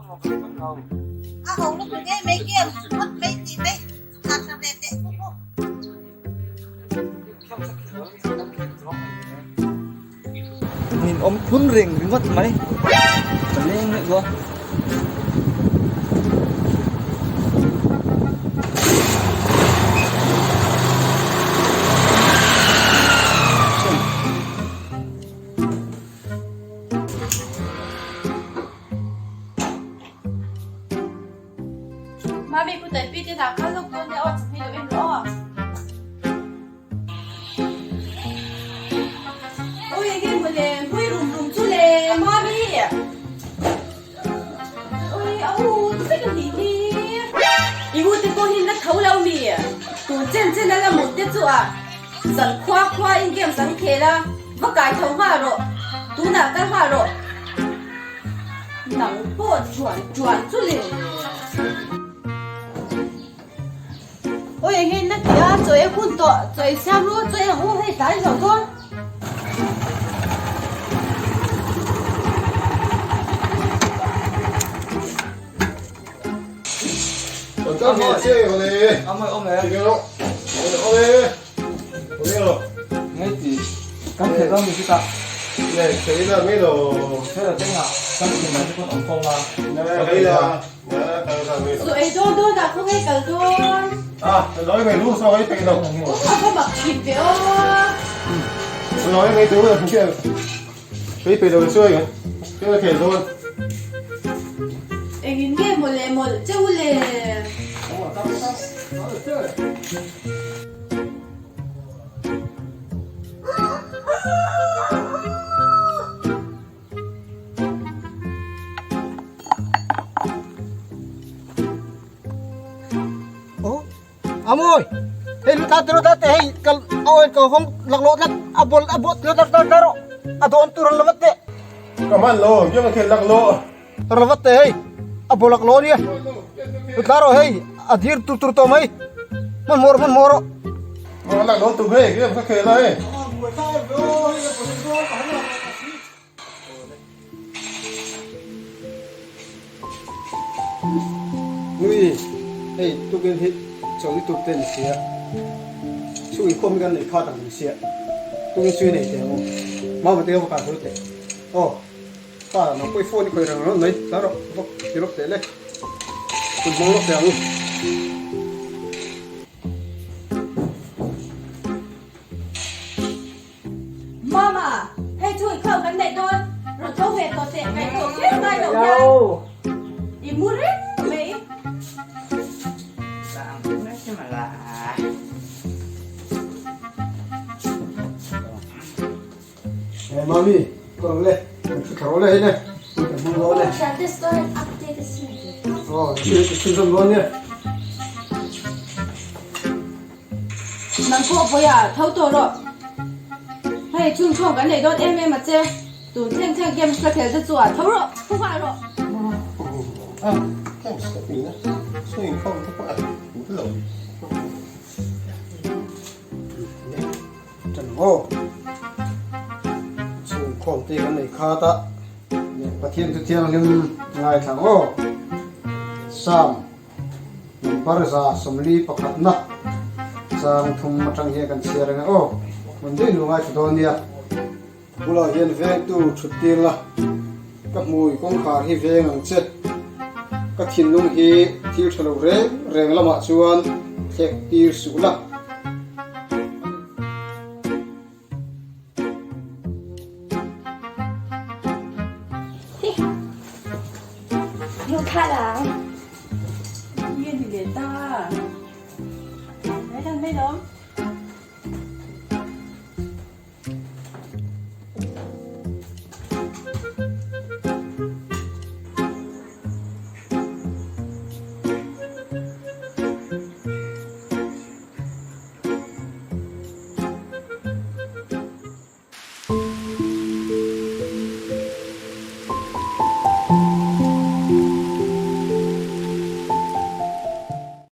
A ho lutuk e mai game phawt mai tih mai tha tha ve teh khu khu. Min awm phun reng ringawt mai ka leng leh luah. Mami pu tai pi te dah kha lawk dawn nia aw chawhmeh lo en rawh aw. Oi enge mawle hui rum rum chu le Mami. Oi a u vek a nih hi. I u te pawh hi la tho lo mi. Tun chen chen a la mut te chu a zan khua khua in games an khel a va kai tho nghal rawh tunah kal nghal rawh. Nang pawh chuan chuan chu le. Awi eng in na ti a, chaw ei hun tawh, chaw ei siam ru, chaw ei ang u hei tlai zo dawn. Chaw ei dawn dawn ah khaw ngei kal dawn. Aw ka mak thin ve aw. Engin nge mawlh eh mawlh che u le. Amoy hei lu ta tero ta te hei kal awi ka hong laklawh tlat a bol a bot lo tar tar ro a dawn tur lo vat te ka man lo yong a khel laklawh tar lo vat te hei a bol laklawh nia lu tla ro hei a dir tur tur to mai man mor man mor ro laklawh tu hei game ka khel a hei Nui, hei tukin hi chawlh tuk te ni sia, chhung inkhawm hi kan nei khat ang ni sia, tukin chu i nei teh ang u, mama te ka va kal hawi teh, aw pa nang pawh i phone i khawih reng rawn mai, tla rawh vak ti lawk teh le, kut hmang lawk teh ang u. Mama, hei chu i khau kan neih dawn, rawn tho ve tawh teh ngaih tawh kher ngai loh hian i mu reng mai. Hey mami, ka rawn le, kan thu thla rawh le hei le, kan hmang dawn e. Aw, chhun zawm dawn nia. Nang pawh vawiah tho tawh rawh. Hei chhungchhawng kan nei dawn em em a che. Tun thleng thleng games la khel te chu ah tho rawh, thu nghal rawh. A, games ka ti na, chhung inkhawm te pawh a hmu lo. Ṭan aw, chhungkhawm te kan nei khat a, Pathian thu thianghlim ngaithla aw, Psalm. Number 141 na chang thum atang hian kan chhiar ang e aw. Hmun daih nu ngaithla dawn nia. Bulah hian vengtu thut tir la, ka hmui kawngkhar hi veng ang che. Ka thinlung hi thil tha lo reng reng lamah chuan thlek tir suh la. Nge ni leh ta. Mai lang mai lawm.